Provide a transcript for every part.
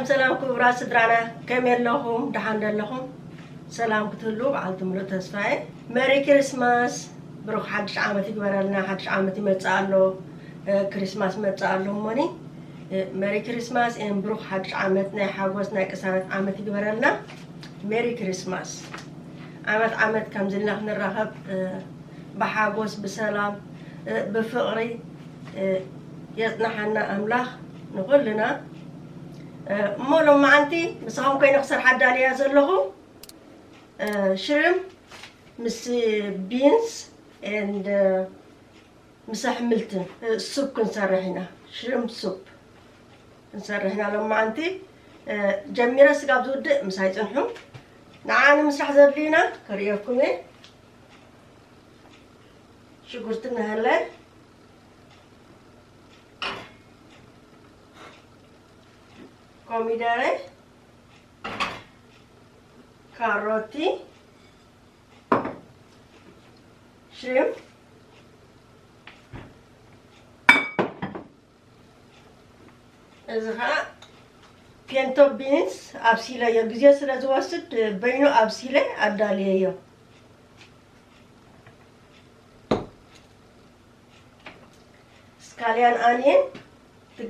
ሰላም ክቡራት ስድራና፣ ከመይ ኣለኹም? ደሓን ዶ ኣለኹም? ሰላም ክትህሉ በዓልቲ ሙሉእ ተስፋ እየ። መሪ ክሪስማስ፣ ብሩኽ ሓድሽ ዓመት ይግበረልና። ሓድሽ ዓመት ይመጽእ ኣሎ፣ እ፣ ክሪስማስ ይመጽእ ኣሎ እሞኒ፣ እ፣ መሪ ክሪስማስ ኤን ብሩኽ ሓድሽ ዓመት፣ ናይ ሓጎስ ናይ ቅሳነት ዓመት ይግበረልና። ሜሪ ክሪስማስ። ዓመት ዓመት ከምዚ ኢልና ክንራኸብ፣ እ፣ ብሓጎስ፣ ብሰላም፣ እ፣ ብፍቕሪ፣ እ፣ የጽንሓና ኣምላኽ ንኹልና። እ፣ እሞ ሎማዓንቲ ምሳኹም ኮይነ ክሰርሓ ኣዳልያ ዘለኹ፣ እ፣ ሽሪምፕ ምስ ቢንስ ኤንድ፣ እ፣ ምስ ኣሕምልትን፣ እ፣ ሱፕ ክንሰርሕ ኢና። ሽሪምፕ ሱፕ ክንሰርሕ ኢና ሎማዓንቲ። እ፣ ጀሚረ ስጋብ ዝውድእ ምሳይ ጽንሑ። ንዓ ንምስራሕ ዘድልዩና ከርእየኩም እየ። ሽጉርቲ ንሃለ፣ ኮሚደረ፣ ካሮቲ፣ ሽሪምፕ፣ እዚ ኸዓ ፒንቶ ቢንስ ኣብሲለዮ፣ ግዜ ስለ ዝወስድ በይኑ ኣብሲለ ኣዳልየዮ። ስካሊያን ኣንየን፣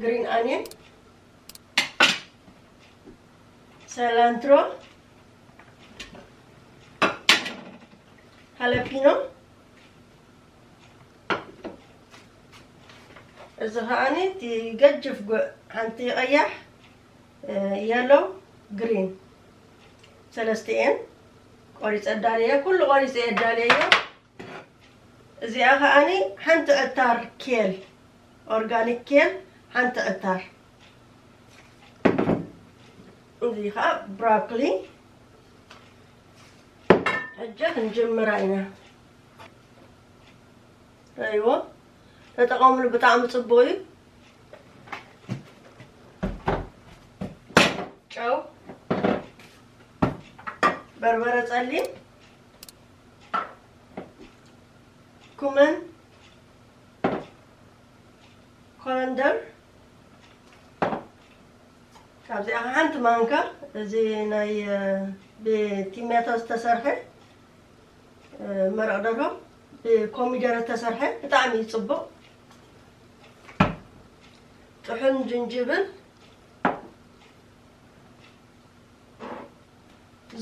ግሪን ኣንየን፣ ሰላንትሮ፣ ሃለፒኖ። እዚ ኸዓኒ እቲ ገጅፍ ጉዕ፣ ሓንቲ ቀያሕ፣ እ፣ የሎ፣ ግሪን፣ ሰለስቲኤን ቆሪፀ ኣዳልየ፣ ኩሉ ቆሪፀ የዳልየዮ። እዚኣ ኸዓኒ ሓንቲ ዕታር ኬል፣ ኦርጋኒክ ኬል ሓንቲ ዕታር። እዚ ኸዓ ብሮኮሊ። ሕጂ ክንጅምራ ኢና። ረእይዎ፣ ተጠቐምሉ፣ ብጣዕሚ ጽቡቕ እዩ። ጨው፣ በርበረ ጸሊም፣ ኩመን፣ ኮረንደር፣ ካብዚኣ ሓንቲ ማንካ። እዚ ናይ፣ እ፣ ብቲሜቶ ዝተሰርሐ፣ እ፣ መረቕ ደርሆ ብኮሚደረ ዝተሰርሐ ብጣዕሚ እዩ ጽቡቕ። ጥሑን ጅንጅብል፣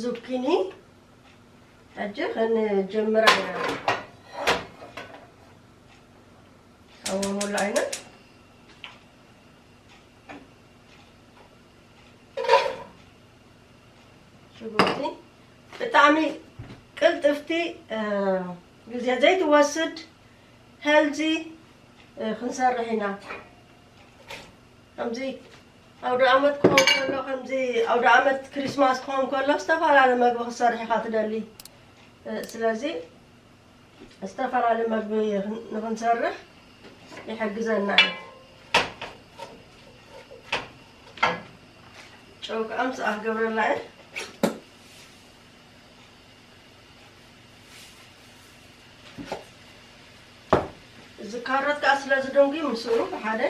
ዙኪኒ። ሕጂ ክንጀምራ ኢና። ኣወ፣ ሙሉ ዓይነት ሽጉርቲ ብጣዕሚ ቅልጥፍቲ፣ እ፣ ግዜ ዘይትወስድ፣ ሄልዚ፣ እ፣ ክንሰርሕ ኢና። ከምዚ ኣውደ ኣመት ክኸውን ከሎ፣ ከምዚ ኣውደ ኣመት ክሪስማስ ክኸውን ከሎ፣ ዝተፈላለየ መግቢ ክትሰርሕ ኢኻ ትደሊ። እ፣ ስለዚ ዝተፈላለየ መግቢ ንኽንሰርሕ ይሕግዘና እዩ። ጨው ከዓ ምስኣ ክገብረላ እየ። እዚ ካሮት ከዓ ስለ ዝደንጉ ምስኡ ብሓደ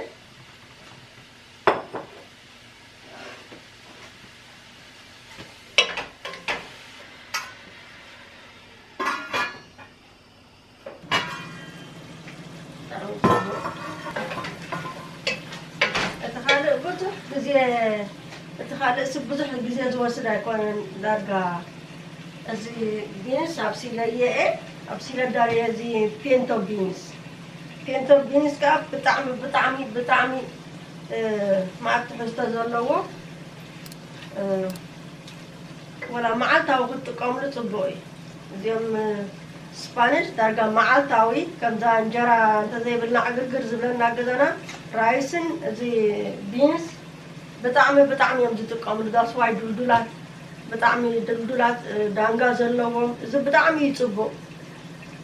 እቲ ካልእ ብዙሕ ግዜ፣ እቲ ካልእ ሲ ብዙሕ ግዜ ዝወስድ ኣይኮነን። ዳርጋ እዚ ቢንስ ኣብሲለዮ እየ፣ ኣብሲለ ዳርየ እዚ ፔንቶ ቢንስ፣ ፔንቶ ቢንስ ከዓ ብጣዕሚ፣ ብጣዕሚ፣ ብጣዕሚ፣ እ፣ መዓት ትሕዝቶ ዘለዎ፣ እ፣ ወላ መዓልታዊ ክትጥቀምሉ ጽቡቕ እዩ። እዚኦም፣ እ፣ ስፓኒሽ ዳርጋ መዓልታዊ፣ ከምዛ እንጀራ እንተዘይብልና ዕግርግር ዝብለና ገዛና፣ ራይስን እዚ ቢንስ ብጣዕሚ፣ ብጣዕሚ እዮም ዝጥቀምሉ። ዳስ ዋይ ድልዱላት፣ ብጣዕሚ ድልዱላት፣ እ፣ ዳንጋ ዘለዎም። እዚ ብጣዕሚ እዩ ጽቡቕ።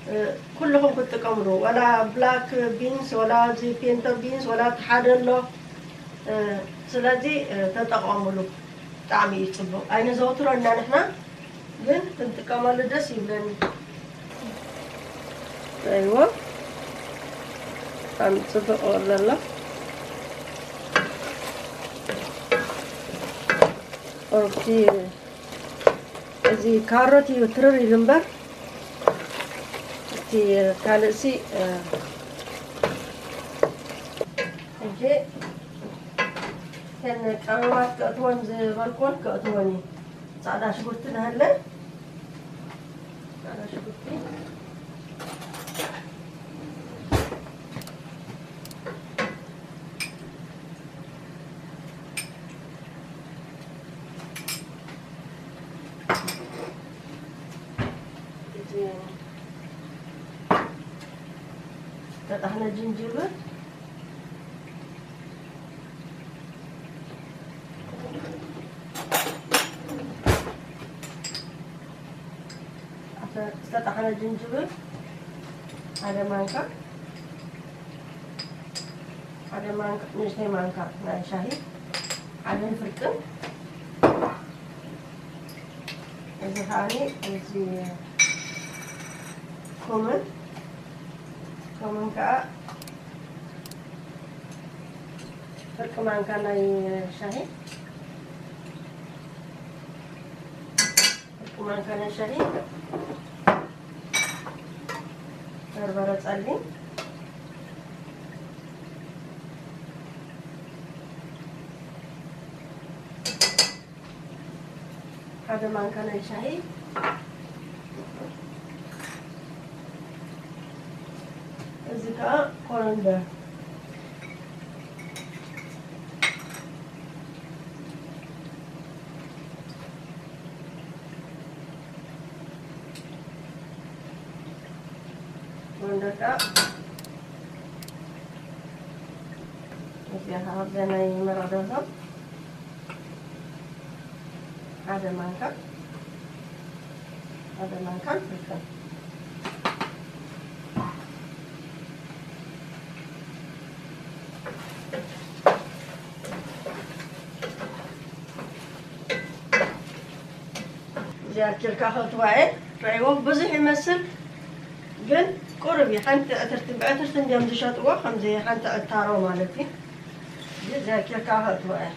እ፣ ኩልኹም ክትጥቀምሉ፣ ወላ ብላክ ቢንስ፣ ወላ እዚ ፔንቶ ቢንስ፣ ወላ ተሓደሎ። እ፣ ስለዚ፣ እ፣ ተጠቐሙሉ። ብጣዕሚ እዩ ጽቡቕ። ኣይነዘውትሮ እና ንሕና ግን ክንጥቀመሉ ደስ ይብለኒ። ኣይዎ፣ ብጣዕሚ ጽቡቕ ወርዶ ኣሎ። ኦኬ፣ እዚ ካሮት እዩ ትርር ኢሉ እምበር፣ እቲ ካልእሲ፣ እ፣ ሕጂ እተን ቀመማት ከእትወን ዝበልኩወን ከእትወን እዩ። ጻዕዳ ሽጉርቲ ንሃለ፣ ጻዕዳ ሽጉርቲ። ዝተጣሕነ ጅንጅብል፣ ዝተጣሕነ ጅንጅብል ሓደ ማንካ፣ ሓደ ማንካ፣ ንእሽተይ ማንካ ናይ ሻሂ፣ ሓደን ፍርቅን። እዚ ከዓኒ እዚ ኮመን፣ ኮመን ከዓ ፍርቂ ማንካ ናይ ሻሂ፣ ፍርቂ ማንካ ናይ ሻሂ፣ በርበረ ጸሊም፣ ሓደ ማንካ ናይ ሻሂ። እዚ ከዓ ኮረንደር። ኮረንደር ከዓ እዚኣ ከዓ ኣብዛ ናይ መረቕ ደርሆ ሓደ ማንካ፣ ሓደ ማንካን ፍልፍል። እዚኣ ጌርካ ከእትዋ እየ። ረእይዎ ብዙሕ ይመስል፣ ግን ቁሩብ እዩ። ሓንቲ ዕትርቲ፣ ብዕትርቲ እንዲዮም ዝሸጥዎ፣ ከምዚ ሓንቲ ዕታሮ ማለት እዩ። እዚ እዚኣ ጌርካ ከእትዋ እየ።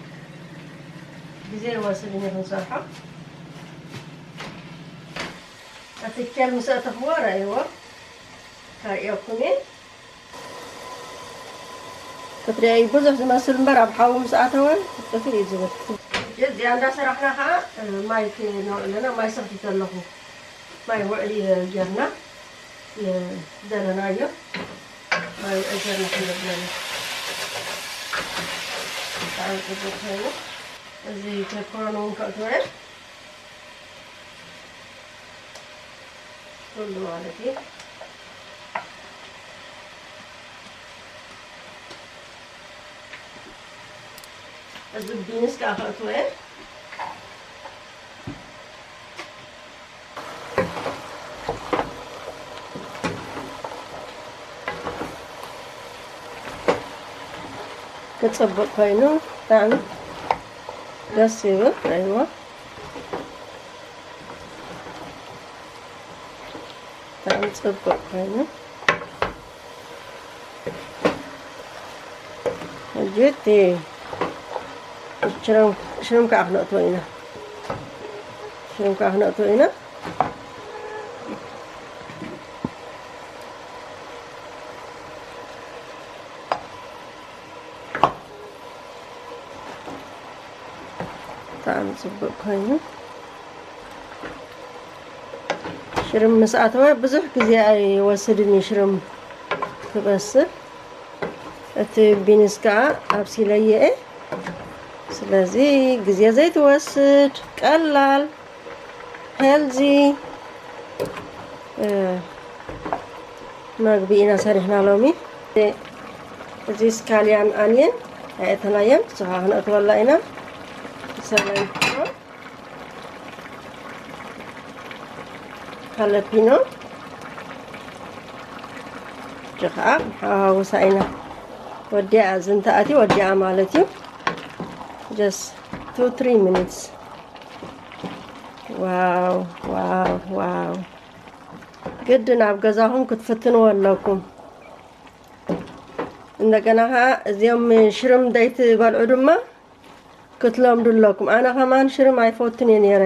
ግዜ ይወስድ እዩ ክንሰርሖ። እቲ ኬል ምስ ኣእተኽዎ ረእይዎ፣ ከርእየኩም እየ። ክትሪኣይ ብዙሕ ዝመስል እምበር ኣብ ሓዊ ምስ ኣተወ ጥፍእ እዩ ዝብል። እዚኣ እንዳሰራሕና ከዓ ማይ ክነውዕል ኣለና። ማይ ሰኽቲተ ኣለኹ። ማይ ውዕሊ ጌርና ዝደለናዮ ማይ ውዕሊ ጌርና ክንገብር ኣለና። ብጣዕሚ ጽቡቕ ኮይኑ እዚ ፔፐሮኒ እውን ከእትዎ እየ። ኩሉ ማለት እዩ። እዚ ቢንስ ከዓ ከእትዎ እየ። ክጽብቕ ኮይኑ ብጣዕሚ ደስ ይብል። ረእይዎ። ብጣዕሚ ጽቡቕ ኮይኑ፣ ሕጂ እቲ ሽረም፣ ሽረም ከዓ ክነእትዎ ኢና። ሽረም ከዓ ክነእትዎ ኢና። ብጣዕሚ ጽቡቕ ኮይኑ፣ ሽርም ምስ ኣተወ ብዙሕ ግዜ ኣይወስድን እዩ ሽርም ክበስል። እቲ ቢንስ ከኣ ኣብሲለዮ እየ። ስለዚ ግዜ ዘይትወስድ፣ ቀላል፣ ሄልዚ፣ እ፣ መግቢ ኢና ሰሪሕና ሎሚ። እዚ ስካልያን ኣንየን ኣየእተናዮን፣ ንሱ ኸኣ ክነእትወላ ኢና። ሰላም ፒኖ፣ ሃለፒኖ፣ እዚ ኸኣ ንሓዋውሳ ኢና። ወዲኣ፣ እዚ እንተኣትዩ ወዲኣ ማለት እዩ። Just two three minutes። ዋው፣ ዋው፣ ዋው። ግድን ኣብ ገዛኹም ክትፍትንዎ ኣለኩም። እንደገና ኸዓ እዚኦም ሽርም ደይትበልዑ ድማ ክትለምዱ ኣለኩም። ኣነ ከማን ሽርም ኣይፈቱን እየ ነይረ።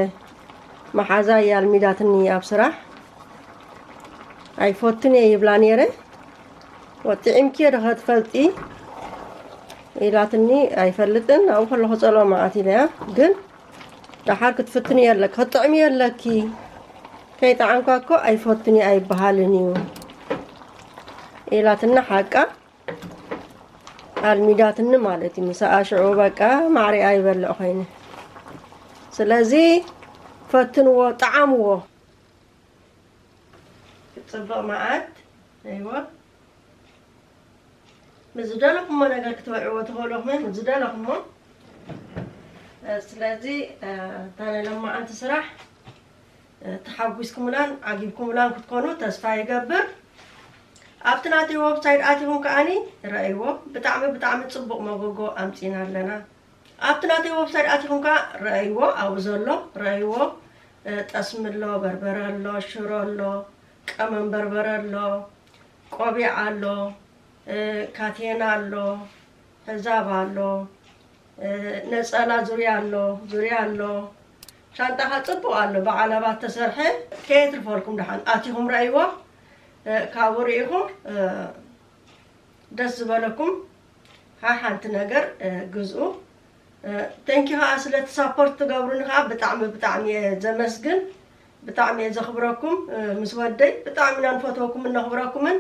መሓዛ እያ ኣልሚዳትኒ ኣብ ስራሕ። ኣይፈቱን እየ ይብላ ነይረ። "ወጢዒምኪ ዶ ትፈልጢ?" ኢላትኒ። "ኣይፈልጥን፣ ኣብኡ ከለኹ ጸልኦ መዓት" ኢለያ። "ግን ደሓር ክትፍትኒ የለኪ፣ ክትጥዕሚ የለኪ። ከይጠዓምካ እኮ ኣይፈቱን እየ ኣይበሃልን እዩ" ኢላትና ሓቃ ኣልሚዳትኒ ማለት እዩ። ምሳኣ ሽዑ በቃ ማዕሪኣ ይበልዕ ኮይነ። ስለዚ ፈትንዎ፣ ጠዓምዎ። ጽብቕ መዓት። እይወ። ምስ ዝደለኹሞ ነገር ክትበልዕዎ ትኽእሉ ኢኹም፣ ምስ ዝደለኹሞ። እ፣ ስለዚ፣ እ፣ እታ ናይ ሎማዓንቲ ስራሕ፣ እ፣ ተሓጒስኩምላን ዓጊብኩምላን ክትኮኑ ተስፋ ይገብር። ኣብቲ ናተይ ዌብሳይት ኣቲኹም ከኣኒ ረኣይዎ። ብጣዕሚ፣ ብጣዕሚ ጽቡቕ መጎጎ ኣምጺና ኣለና። ኣብቲ ናተይ ዌብሳይት ኣቲኹም ከኣ ረኣይዎ፣ ኣብኡ ዘሎ ረኣይዎ። እ፣ ጠስሚ ኣሎ፣ በርበረ ኣሎ፣ ሽሮ ኣሎ፣ ቀመም በርበረ ኣሎ፣ ቆቢዕ ኣሎ፣ እ፣ ካቴና ኣሎ፣ ሕዛብ ኣሎ፣ እ፣ ነጸላ ዙርያ ኣሎ፣ ዙርያ ኣሎ። ሻንጣኻ ጽቡቕ ኣሎ፣ ብዓለባ ተሰርሐ። ከየትርፈልኩም ደሓን ኣቲኹም ረኣይዎ። እ፣ ካብኡ ርኢኹም፣ እ፣ ደስ ዝበለኩም ሓሓንቲ ነገር፣ እ፣ ግዝኡ። እ፣ thank you ኸኣ ስለቲ ሳፖርት ትገብሩኒ ኸኣ ብጣዕሚ፣ ብጣዕሚ እየ ዘመስግን። ብጣዕሚ እየ ዘኽብረኩም። እ፣ ምስ ወደይ ብጣዕሚ ኢና ንፈትወኩምን ነኽብረኩምን።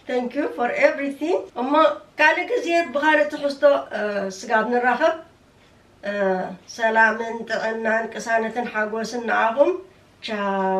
Thank you for everything። እሞ ካልእ ግዜ ብኻልእ ትሕዝቶ፣ እ፣ ስጋብ ንራኸብ፣ እ፣ ሰላምን ጥዕናን ቅሳነትን ሓጎስን ንዓኹም። ቻው።